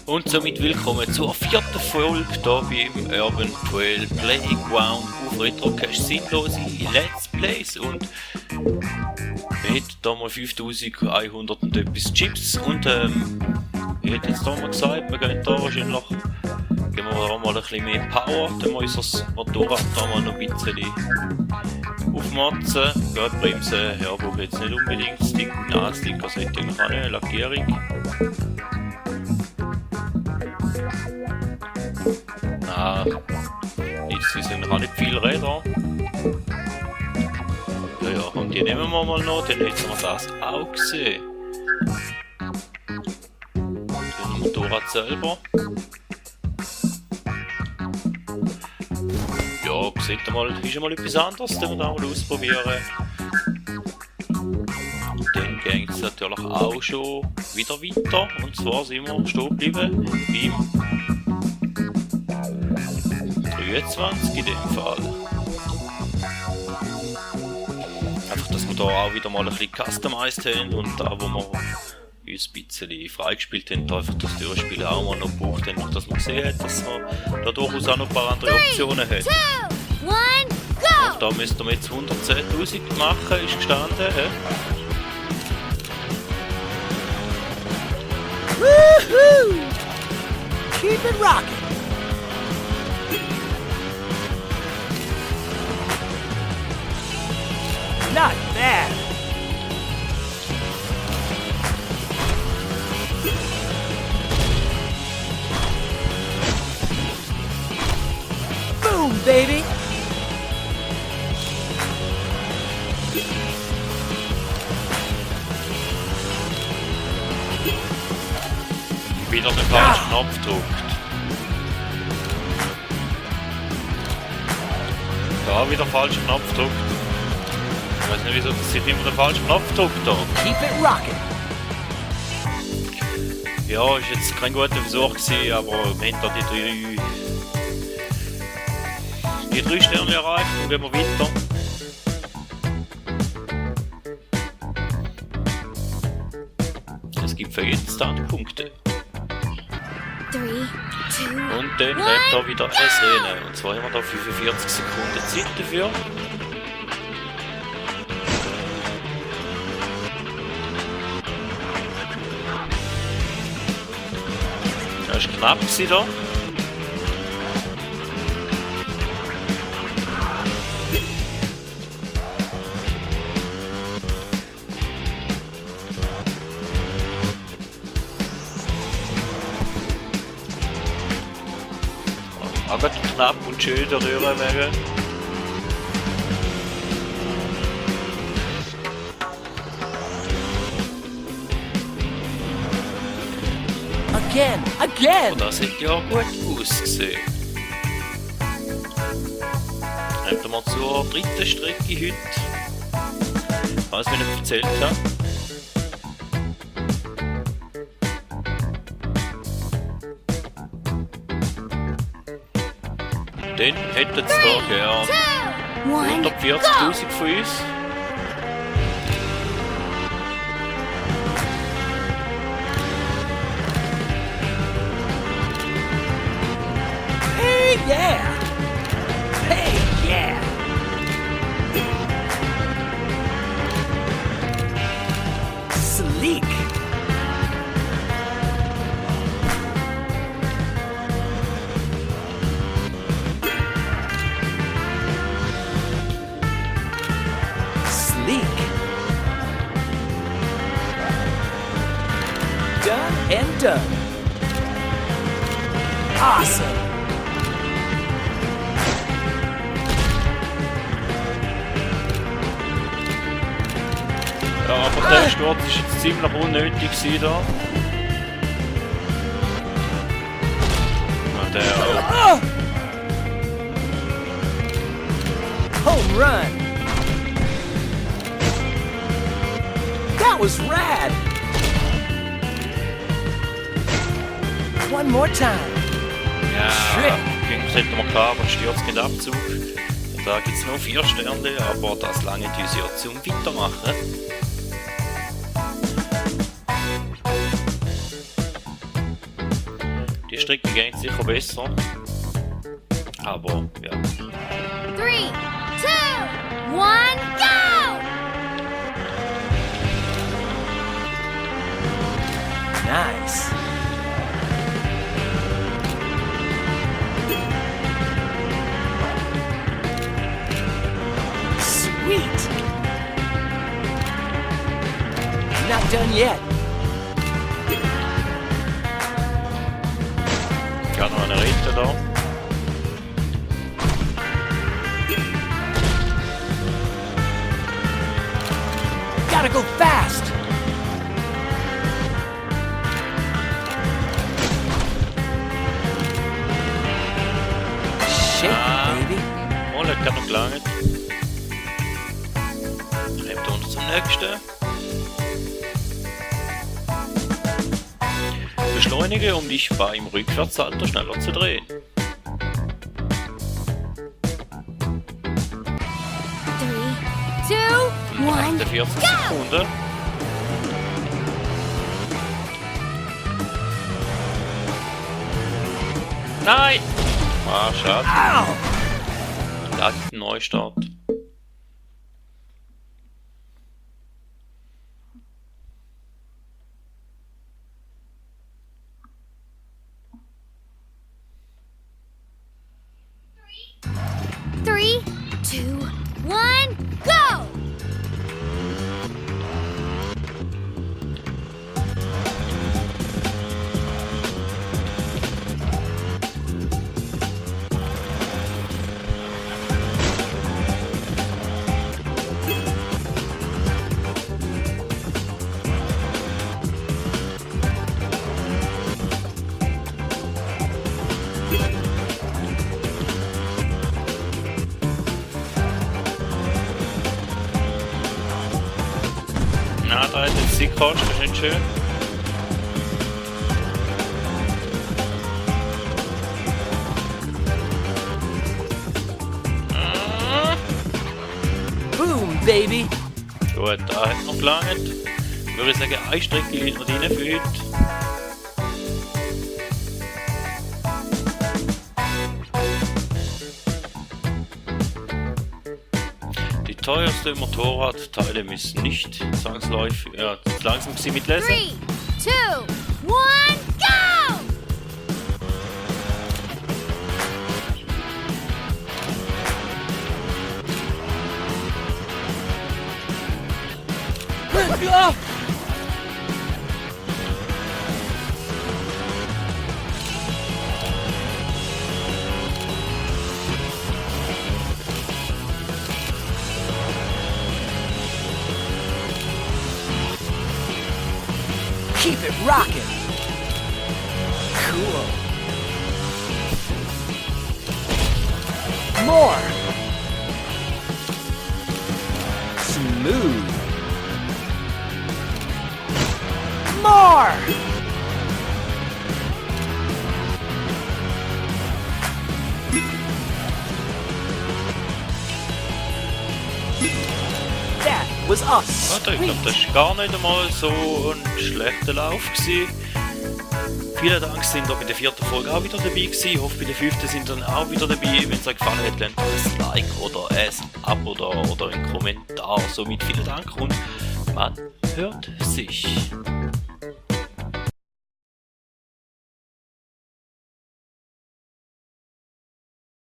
Und somit willkommen zur 4. Folge hier beim Urban Trail Playground auf Retrocache sinnlose Let's Plays. Und wir hätten da mal 5100 und etwas Chips und ich hätte jetzt da mal gesagt, wir gehen da wahrscheinlich, geben wir da mal ein bisschen mehr Power, dann wir unser Motorrad da mal noch ein bisschen aufmatzen, gerade bremsen, ja, brauche jetzt nicht unbedingt Sticker, das hätte ich noch eine Lackierung. Jetzt sind noch nicht viele Räder. Ja, und die nehmen wir mal noch, dann hätten wir das auch gesehen. Das Motorrad selber. Ja, sieht mal, ist ja mal etwas anderes, den wir da mal ausprobieren. Dann geht es natürlich auch schon wieder weiter. Und zwar sind wir stehen geblieben beim 23 in dem Fall. Einfach, dass wir da auch wieder mal ein bisschen customized haben und da, wo wir uns ein bisschen freigespielt haben, einfach das Durchspielen auch mal noch braucht, einfach, dass man gesehen hat, dass man da durchaus auch noch ein paar andere Optionen hat. Und da müssten wir jetzt 110.000 machen, ist gestanden. Woohoo! Keep it rocking! Not bad! Boom, baby! Wieder den falschen Knopf drückt. Da wieder falschen Knopf drückt. Ich weiß nicht wieso, das sind immer den falschen Knopf drückt da. Keep it rocking! Ja, ist jetzt kein guter Versuch gewesen, aber wir haben da die 3 Sterne erreicht und gehen wir weiter. Es gibt für jeden Standpunkte. 3, 2, Und dann kommt da wieder ein Rennen. Und zwar haben wir da 45 Sekunden Zeit dafür. Das war knapp da. Aber knapp und schön darüber wäre. Again! Und das hat ja gut ausgesehen. Kommen wir zur 3. Strecke heute. Was ich nicht erzählt habe. Dann hätten sie da gern 140.000 von uns. Hey, yeah! Hey, yeah! Sleek! Done and done. Awesome. Ja, aber der Sturz war jetzt ziemlich unnötig da. Und der auch. Home run. That was rad. One more time. Ja, Shit. Punkte hätten wir gehabt, aber Sturz geht Abzug. Da gibt es noch 4 Sterne, aber das lange uns ja zum Weitermachen. Strecke geht sicher besser. Aber ja. 3, 2, 1, go! Nice. Sweet. Not done yet. Ich habe noch eine Rente da. Gotta go fast. Shake it, baby. Oh, das kann noch gelangen. Nehmt uns zum nächsten. Beschleunige, um dich beim Rückwärtssalto schneller zu drehen. 3, 2, 1, 48 go! Sekunden. Nein! Ah, schade. Ow! Da gibt einen Neustart. Three, two, one, go! Na, da hat jetzt die gekostet, das ist nicht schön. Boom, baby. Gut, da hat noch gelangt. Würde ich sagen, eine Strecke liegt noch rein für heute. Die teuersten Motorradteile müssen nicht zwangsläufig, langsam sie mitlesen. 3, 2, 1, go! Ah! Keep it rocking. Cool. More. Smooth. More. That was us. Warte, ich glaube, das war gar nicht einmal so ein schlechter Lauf gewesen. Vielen Dank, sind ihr bei der 4. Folge auch wieder dabei gewesen. Ich hoffe, bei der 5. sind ihr dann auch wieder dabei. Wenn es euch gefallen hat, lasst ein Like oder ein Abo da oder einen Kommentar. Somit vielen Dank und man hört sich.